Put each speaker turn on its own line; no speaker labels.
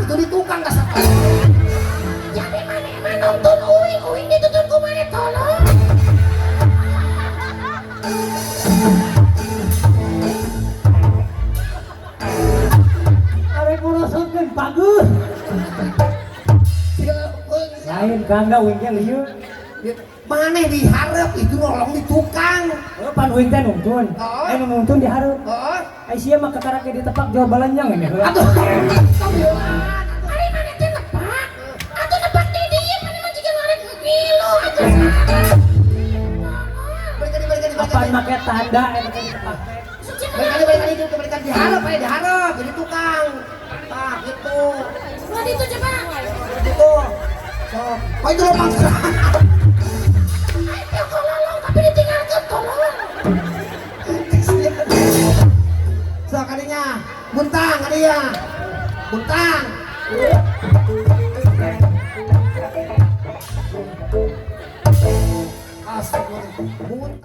itu di tukang dasar.
Jadi maneh mah nonton uing, uing dituntun ku maneh tolong.
Arek nguruskeun bagus. Lain kangga uing teh lieu.
Maneh diharap itu nolong di tukang.
Oh, pan uing teh nungtun.
Oh.
Eh nu nungtun dihareup.
Oh.
Ai sia mah kakara ge ditepak jual balanjang ini heula.
Aduh.
Ari maneh teh nepak. Atuh nepak di dieu maneh mah jiga nu arek ngilu atuh salah.
Balikan balikan
Apaan
balikan.
make tanda eta teh ditepak teh.
Balikan balikan itu balikan diharap aya diharap jadi tukang. Tah gitu.
Ulah ditu coba.
Gitu. Sok. Kok itu lomang.
Ai teh kololong tapi ditinggalkeun tolong.
Sok kadinya. Buntang kadinya. Buntang. Astagfirullah. Buntang.